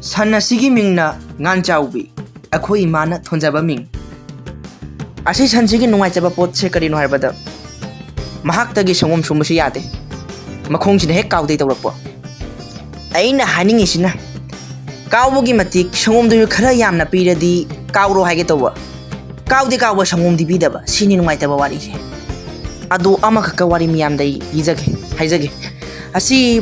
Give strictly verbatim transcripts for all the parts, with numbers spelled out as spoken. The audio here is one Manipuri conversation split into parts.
ꯁꯟ ꯑꯁꯤꯒꯤ ꯃꯤꯡꯅ ꯉꯥꯟꯆꯥꯎꯕꯤ, ꯑꯩꯈꯣꯏ ꯏꯃꯥꯅ ꯊꯣꯟꯖꯕ ꯃꯤꯡ꯫ ꯑꯁꯤ ꯁꯟꯁꯤꯒꯤ ꯅꯨꯡꯉꯥꯏꯇꯕ ꯄꯣꯠꯁꯦ ꯀꯔꯤꯅꯣ ꯍꯥꯏꯕꯗ, ꯃꯍꯥꯛꯇꯒꯤ ꯁꯪꯒꯣꯝ ꯁꯨꯝꯕꯁꯨ ꯌꯥꯗꯦ꯫ ꯃꯈꯣꯡꯁꯤꯅ ꯍꯦꯛ ꯀꯥꯎꯗꯩ ꯇꯧꯔꯛꯄ꯫ ꯑꯩꯅ ꯍꯥꯏꯅꯤꯡꯉꯤꯁꯤꯅ, ꯀꯥꯎꯕꯒꯤ ꯃꯇꯤꯛ ꯁꯪꯒꯣꯝꯗꯨꯁꯨ ꯈꯔ ꯌꯥꯝꯅ ꯄꯤꯔꯗꯤ ꯀꯥꯎꯔꯣ ꯍꯥꯏꯒꯦ ꯇꯧꯕ꯫ ꯀꯥꯎꯗꯤ ꯀꯥꯎꯕ, ꯁꯪꯒꯣꯝꯗꯤ ꯄꯤꯗꯕ꯫ ꯁꯤꯅꯤ ꯅꯨꯡꯉꯥꯏꯇꯕ ꯋꯥꯔꯤꯁꯦ꯫ ꯑꯗꯣ ꯑꯃꯈꯛꯀ ꯋꯥꯔꯤ ꯃꯤꯌꯥꯝꯗ ꯑꯩ ꯂꯤꯖꯒꯦ, ꯍꯥꯏꯖꯒꯦ꯫ ꯑꯁꯤ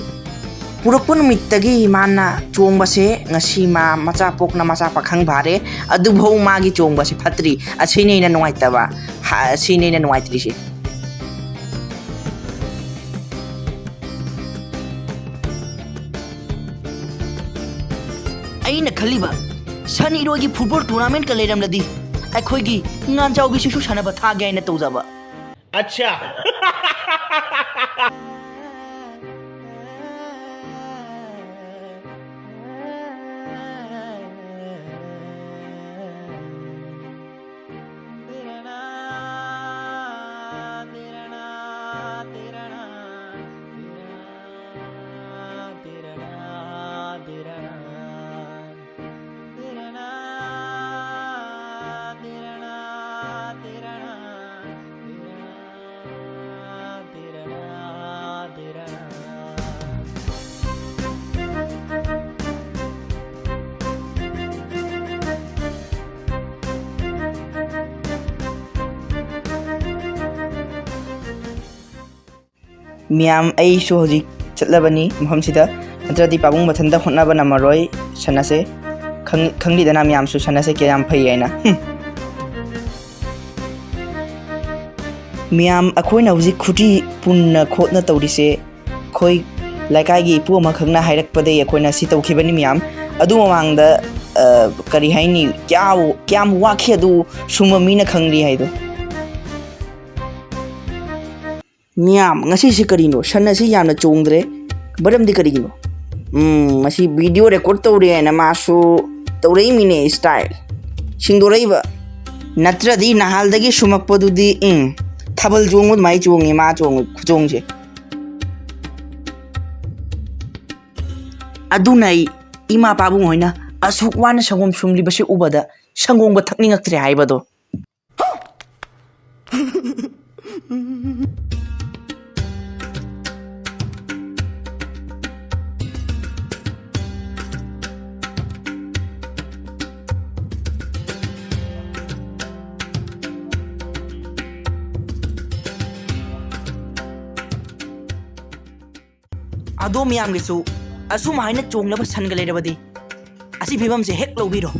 ꯄꯨꯔꯛꯄ ꯅꯨꯃꯤꯠꯇꯒꯤ ꯃꯥꯅ ꯆꯣꯡꯕꯁꯦ, ꯉꯁꯤ ꯃꯥ ꯃꯆꯥ ꯄꯣꯛꯅ ꯃꯆꯥ ꯄꯥꯈꯪ ꯐꯥꯔꯦ, ꯑꯗꯨꯐꯥꯎ ꯃꯥꯒꯤ ꯆꯣꯡꯕꯁꯦ ꯐꯠꯇ꯭ꯔꯤ꯫ ꯑꯁꯤꯅꯤ ꯑꯩꯅ ꯅꯨꯡꯉꯥꯏꯇꯕ, ꯍꯥ, ꯑꯁꯤꯅꯤ ꯑꯩꯅ ꯅꯨꯡꯉꯥꯏꯇ꯭ꯔꯤꯁꯦ꯫ ꯑꯩꯅ ꯈꯜꯂꯤꯕ, ꯁꯟ ꯏꯔꯣꯏꯒꯤ ꯐꯨꯠꯕꯣꯜ ꯇꯣꯔꯅꯥꯃꯦꯟꯠꯀ ꯂꯩꯔꯝꯂꯗꯤ ꯑꯩꯈꯣꯏꯒꯤ ꯉꯥꯟꯖꯥꯎꯕꯤꯁꯤꯁꯨ ꯁꯥꯟꯅꯕ ꯊꯥꯒꯦ ꯍꯥꯏꯅ ꯇꯧꯖꯕ꯫ अच्छा। ꯃꯤꯌꯥꯝ, ꯑꯩꯁꯨ ꯍꯧꯖꯤꯛ ꯆꯠꯂꯕꯅꯤ ꯃꯐꯝꯁꯤꯗ, ꯅꯠꯇ꯭ꯔꯗꯤ ꯄꯥꯕꯨꯡ ꯃꯊꯟꯇ ꯍꯣꯠꯅꯕ ꯉꯝꯃꯔꯣꯏ꯫ ꯁꯟ ꯑꯁꯦ ꯈꯪ-, ꯈꯪꯂꯤꯗꯅ ꯃꯌꯥꯝꯁꯨ, ꯁꯟ ꯑꯁꯦ ꯀꯌꯥꯝ ꯐꯩ ꯍꯥꯏꯅ꯫ ꯍꯨꯝ꯫ ꯃꯤꯌꯥꯝ, ꯑꯩꯈꯣꯏꯅ ꯍꯧꯖꯤꯛ ꯈꯨꯇꯤ ꯄꯨꯟꯅ ꯈꯣꯠꯅ ꯇꯧꯔꯤꯁꯦ, ꯑꯩꯈꯣꯏ ꯂꯩꯀꯥꯏꯒꯤ ꯏꯄꯨ ꯑꯃꯈꯛꯅ ꯍꯥꯏꯔꯛꯄꯗꯒꯤ ꯑꯩꯈꯣꯏꯅ ꯁꯤ ꯇꯧꯈꯤꯕꯅꯤ ꯃꯤꯌꯥꯝ꯫ ꯑꯗꯨ ꯃꯃꯥꯡꯗ, ꯑ, ꯀꯔꯤ ꯍꯥꯏꯅꯤ, ꯀꯌꯥ-, ꯀꯌꯥꯝ ꯋꯥꯈꯤ ꯑꯗꯨ ꯁꯨꯝꯕ ꯃꯤꯅ ꯈꯪꯂꯤ ꯍꯥꯏꯗꯣ꯫ ꯃꯤꯌꯥꯝ, ꯉꯁꯤꯁꯤ ꯀꯔꯤꯅꯣ? ꯁꯟ ꯑꯁꯤ ꯌꯥꯝꯅ ꯆꯣꯡꯗ꯭ꯔꯦ꯫ ꯃꯔꯝꯗꯤ ꯀꯔꯤꯒꯤꯅꯣ? ꯎꯝ, ꯃꯁꯤ video record ꯇꯧꯔꯦ ꯍꯥꯏꯅ ꯃꯥꯁꯨ ꯇꯧꯔꯛꯏꯃꯤꯅꯦ style꯫ ꯁꯤꯡꯗꯣꯔꯛꯏꯕ꯫ ꯅꯠꯇ꯭ꯔꯗꯤ ꯅꯍꯥꯜꯗꯒꯤ ꯁꯨꯝꯃꯛꯄꯗꯨꯗꯤ, ꯎꯝ, ꯊꯥꯕꯜ ꯆꯣꯡꯕ ꯑꯗꯨꯃꯥꯏꯅ ꯆꯣꯡꯉꯤ ꯃꯥ ꯆꯣꯡꯉꯤ ꯈꯨꯆꯣꯡꯁꯦ꯫ ꯑꯗꯨꯅ ꯑꯩ ꯏꯃꯥ ꯄꯥꯕꯨꯡ ꯍꯣꯏꯅ ꯑꯁꯨꯛ ꯋꯥꯅ ꯁꯪꯒꯣꯝ ꯁꯨꯝꯂꯤꯕꯁꯤ ꯎꯕꯗ ꯁꯪꯒꯣꯝꯒ ꯊꯛꯅꯤꯡꯉꯛꯇ꯭ꯔꯦ ꯍꯥꯏꯕꯗꯣ꯫ ꯑꯗꯣ ꯃꯌꯥꯝꯒꯤꯁꯨ ꯑꯁꯨꯝ ꯍꯥꯏꯅ ꯆꯣꯡꯅꯕ ꯁꯟꯒ ꯂꯩꯔꯕꯗꯤ ꯑꯁꯤ ꯐꯤꯕꯝꯁꯦ ꯍꯦꯛ ꯂꯧꯕꯤꯔꯣ꯫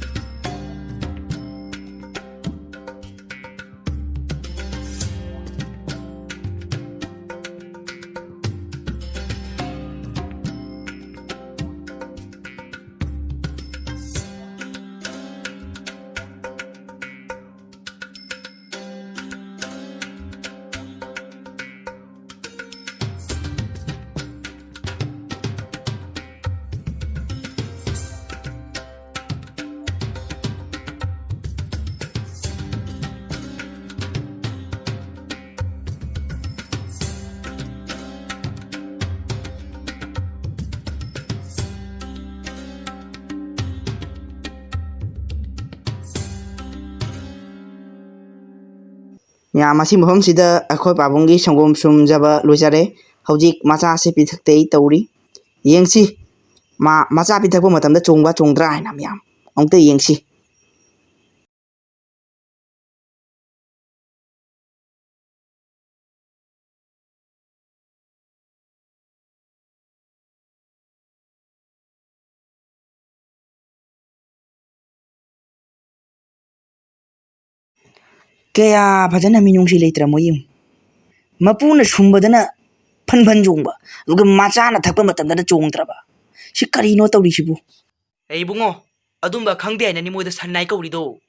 ꯃꯌꯥꯝ, ꯑꯁꯤ ꯃꯐꯝꯁꯤꯗ ꯑꯩꯈꯣꯏ ꯄꯥꯕꯨꯡꯒꯤ ꯁꯪꯒꯣꯝ ꯁꯨꯝꯖꯕ ꯂꯣꯏꯖꯔꯦ꯫ ꯍꯧꯖꯤꯛ ꯃꯆꯥꯁꯦ ꯄꯤꯊꯛꯇꯦ ꯑꯩ ꯇꯧꯔꯤ꯫ ꯌꯦꯡꯁꯤ, ꯃꯥ ꯃꯆꯥ ꯄꯤꯊꯛꯄ ꯃꯇꯝꯗ ꯆꯣꯡꯕ ꯆꯣꯡꯗ꯭ꯔꯥ ꯍꯥꯏꯅ ꯃꯌꯥꯝ ꯑꯃꯨꯛꯇ ꯌꯦꯡꯁꯤ꯫ ꯀꯌꯥ ꯐꯖꯅ ꯃꯤꯅꯨꯡꯁꯤ ꯂꯩꯇ꯭ꯔ ꯃꯣꯏ ꯌꯦꯡꯉꯨ꯫ ꯃꯄꯨꯅ ꯁꯨꯝꯕꯗꯅ ꯐꯟ ꯐꯟ ꯆꯣꯡꯕ, ꯑꯗꯨꯒ ꯃꯆꯥꯅ ꯊꯛꯄ ꯃꯇꯝꯗꯅ ꯆꯣꯡꯗ꯭ꯔꯕ꯫ ꯁꯤ ꯀꯔꯤꯅꯣ ꯇꯧꯔꯤꯁꯤꯕꯨ? ꯑꯩ ꯏꯕꯨꯡꯉꯣ, ꯑꯗꯨꯝꯕ ꯈꯪꯗꯦ ꯍꯥꯏꯅꯅꯤ ꯃꯣꯏꯗ ꯁꯟ ꯅꯥꯏ ꯀꯧꯔꯤꯗꯣ꯫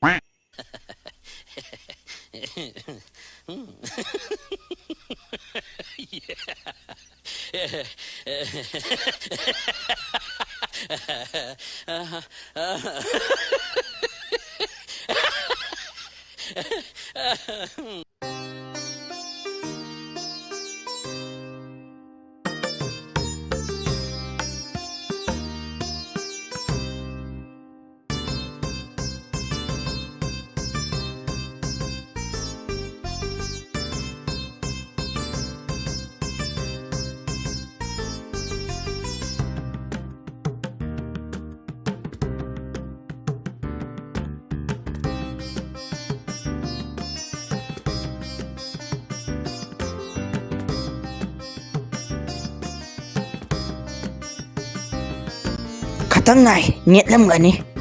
ꯈꯤꯇꯪ ꯉꯥꯏ, ꯅꯦꯠꯂꯝꯒꯅꯤ꯫